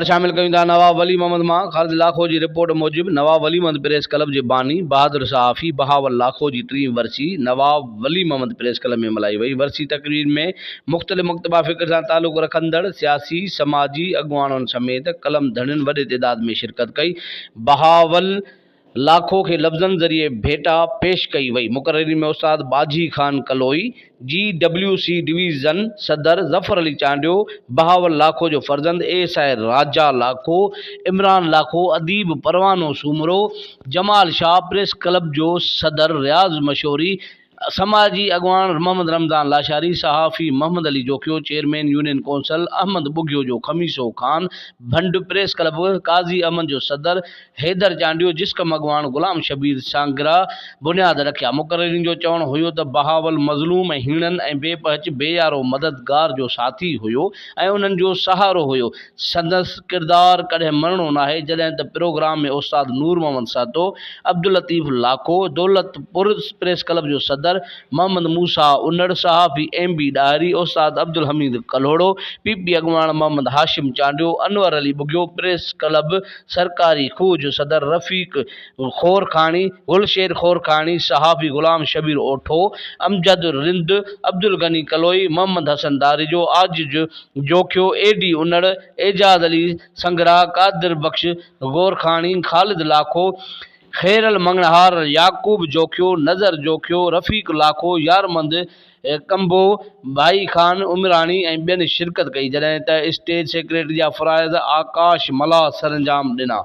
شامل ڪيون ٿا نواب ولي محمد مان خالد لاکو جي رپورٽ موجب نواب ولي محمد پريس ڪلب جي باني بهادر صحافي بهاول لاکو جي ٽين ورسي نواب ولي محمد پريس ڪلب ۾ ملهائي وئي ورسي تقريب ۾ مختلف مڪتبه فڪر سان تعلق رکندڙ سياسي سماجي اڳواڻن سميت قلم ڌڻين وڏي تعداد ۾ شرڪت ڪئي بهاول لاکو کي لفظن ذريعي ڀيٽا پيش ڪئي وئي. مقررين ۾ استاد Baji Khan Kaloi, G W C division صدر ظفر علي چانڊيو، بهاول لاکو جو فرزند S I Raja Lakho, Imran Lakho, اديب پروانو سومرو، جمال شاهه، پريس ڪلب جو صدر رياض مشوري، سماجي اڳواڻ محمد رمضان لاشاري، صحافي Muhammad Ali Jokhio, chairman union council Ahmed Bughio جو خميسو خان ڀنڊ، پريس ڪلب قاضي احمد جو صدر حيدر چانڊيو، جسقم اڳواڻ غلام شبير سانگرا بنياد رکيا. مقررين جو چوڻ هيو ته بهاول مظلوم ۽ هيڻن ۽ بي پهچ بي يارو مددگار جو ساٿي هيو ۽ انهن جو سهارو هيو، سندس ڪردار ڪڏهن مرڻو ناهي، جڏهن ته پروگرام ۾ استاد نور محمد سهتو، عبداللطيف لاکو، دولت پور پريس ڪلب جو صدر محمد موسيٰ انڙ، صحافي ايم بي ڏاهري، استاد عبدالحميد ڪلهوڙو، پي پي اڳواڻ محمد هاشم چانڊيو، انور علي ٻگهيو، پريس ڪلب سرڪاري کوهه جو صدر رفيق خورکاڻي، گلشير خورکاڻي، صحافي غلام شبير اوٺو، امجد رند، عبدالغني ڪلوئي، محمد حسن ڌاريجو، عاجز جوکيو، اي ڊي انڙ، اعجاز علي سنگرا، قادر بخش گورکاڻي، خالد لاکو، خيرل مڱڻهار، يعقوب جوکيو، نظر جوکيو، رفيق لاکو، يارمند ڪنبو، ڀائي خان عمراڻي ۽ ٻين شرڪت ڪئي، جڏهن ته اسٽيج سيڪريٽري جا فرائض آڪاش ملاح سرانجام ڏنا.